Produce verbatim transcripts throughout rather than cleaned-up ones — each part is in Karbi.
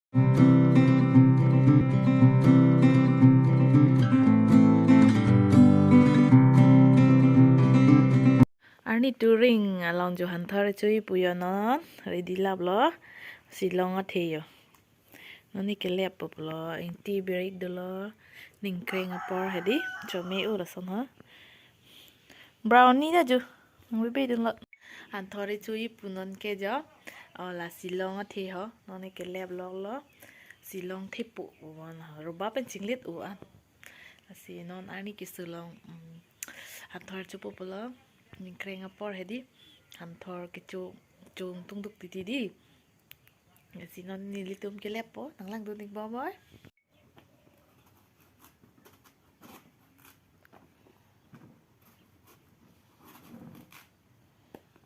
Arni turing along jo hanthor chui puyo non ready laplo, Shillong athe yo. Noni kelep pulo, ingti birik dolo, ningkreng apor hedi, chome ur ason ho. Brownie da ju, nang bebe dun lo. Hanthor chui punon ke jo, o la Shillong athe ho, noni kelep lok lo, Shillong thepu uan ho, roba pen chinglit uan. Lasi non arni keso along, mm, hanthor chupu pulo, ningkreng apor hedi, hanthor kecho, chong tungduk titi di. Lasi non nelitum keleppo, nang langdun ik bom oi.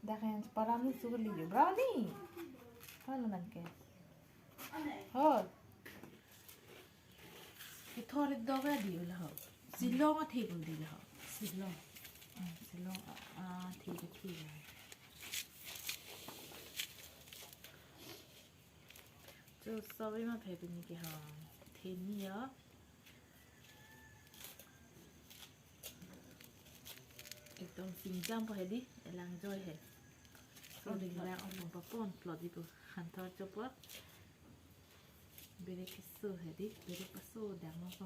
Dak yang separam ni suli yo. Brownie. Halo nang ke. Ho. Ithor dog adi ula ho. Shillong athe ko di la ho. Shillong. Ah, Shillong, ah, ah, athe ko athe la. Jo sobi ma phe pini ke ho. Theni ya. Ekdom singjam po hedi, elang joi he. So ding ra ong pa pon plot di ko. Hanthor chopo. Birik keso hedi, birik paso dang mo ko.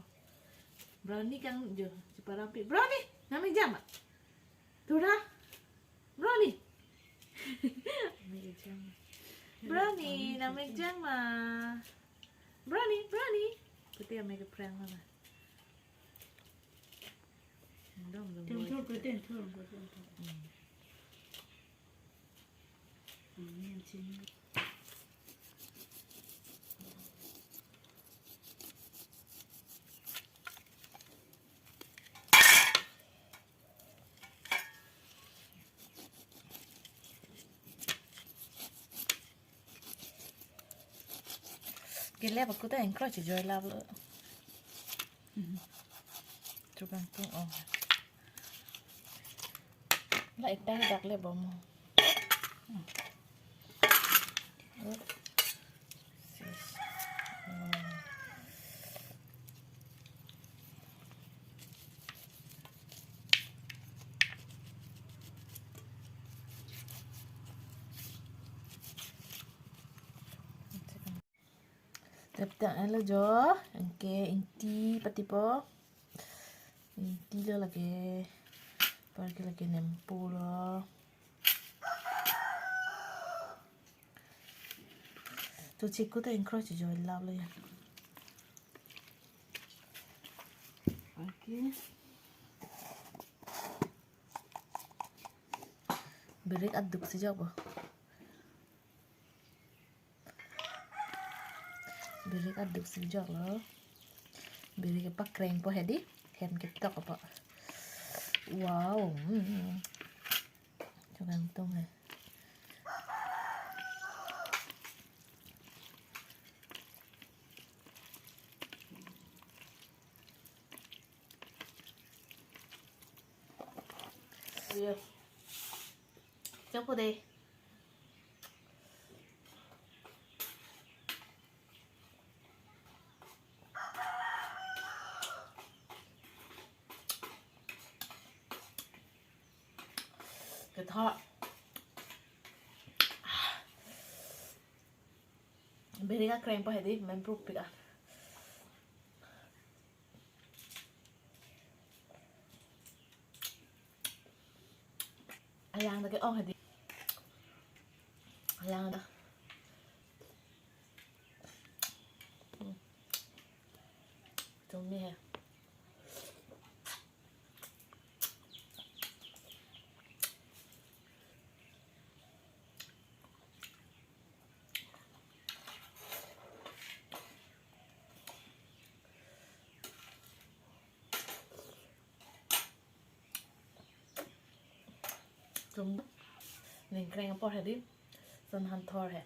Brownie kang jo, chuparam pi. Brownie, nang mengjam ma? Tura. Brownie. Mengjam. Brownie, nang mengjam ma? Brownie, Brownie. Pati ame ke prank mana? Dong, dong, boy. Tenthur ko, tenthur ko, tenthur. Hmm. Hmm, yan sini. Kelep aku ta ingkroi chejoi laplo. Chukangtung ong. La ekta dak le bom. Tep ta alo jo, anke ingti patipo. Ingti lo lake, par ke lake nempo lo. To chiku ta ingkroi chejoi laplo ya. Oke. Birik aduk si jok po. Birik aduk si jok lo. Birik kepakreng po hedi. Hem ketok apa. Wow. Hmm. Chukangtung he. Iya. Chopo dei. Kethok. Birik akreng po hedi, men pruk pik a. Alang ta ke-ong hedi. Alang ta. Hmm. Chome he. Tum ningkreng apor hedi, son hanthor he.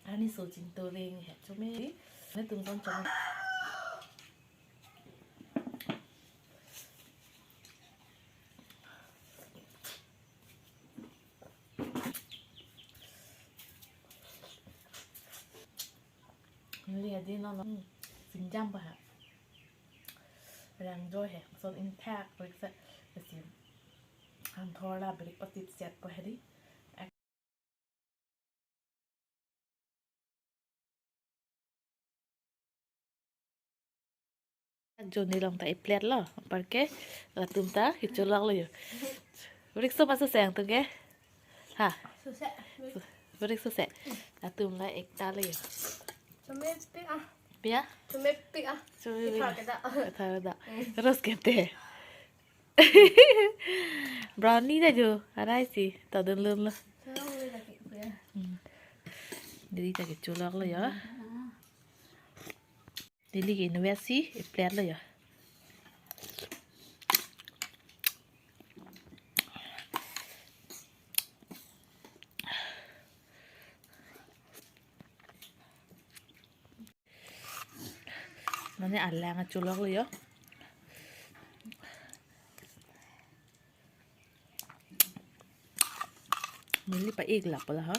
Arni so chingturing he. Chome, netum son chome. Neli hadi non, hmm, singjam pa ha. Rang jo he, son intact, breakfast, lasi. Hanthor la break patit set pa hadi. Joni long ta e-plate lo, anparke latum ta kecholok lo yo. Breakfast maso seng tung ke? Ha? Suse. Breakfast suse. Latum la ekta lo yo. Chome pi ah. Pia? Chome pi ah. Chome pi. Ithar ke da. Ithar da. Ros ke te. Brownie ta jo, arai si, ta dun lun lo. Chome pi lagi, ya. Hmm. Neli ta kecholok lo yo. Hmm. Neli ke invest si, e-plate lo yo. Mane alang kecholok lo yo. Neli pa-ik lap pala ha.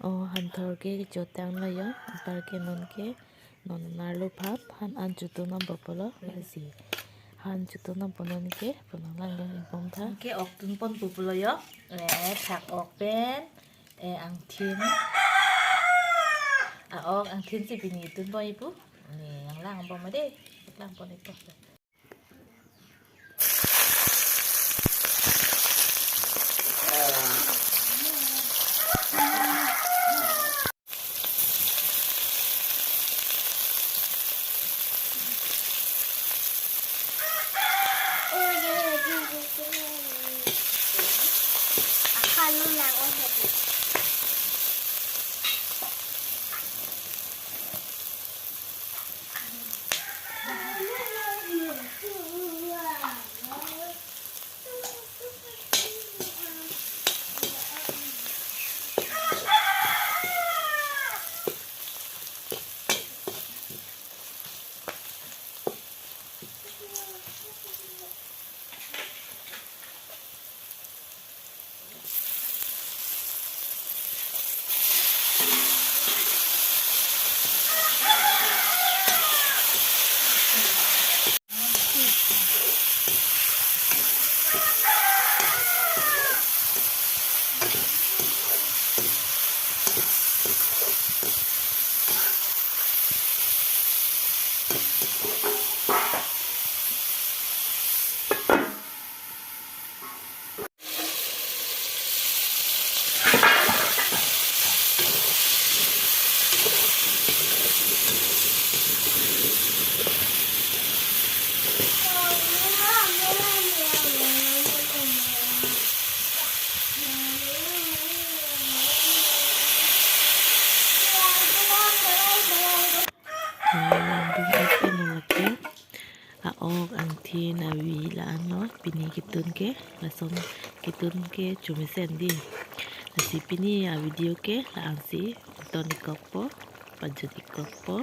Oh, hanthor ke chotang lo yo, anparke non ke, non arlo phap, han an choto nam pulo, lasi. Han choto nam pu non ke, pu nanglang dong ingpom tha. Ke ok tun pon pu pulo yo, eh, thak ok pen, eh, angthin. A ok angthin si pini tun pon ipu. Ni nanglang pon ma de, lang pon ipu. Nangdung et pen lake a-ok, angthin, avi la-an lo pini ketun ke, lason ketun ke chomesen di. Lasi pini a-video ke la-an si ton ik-ok po, pajut ik-ok po.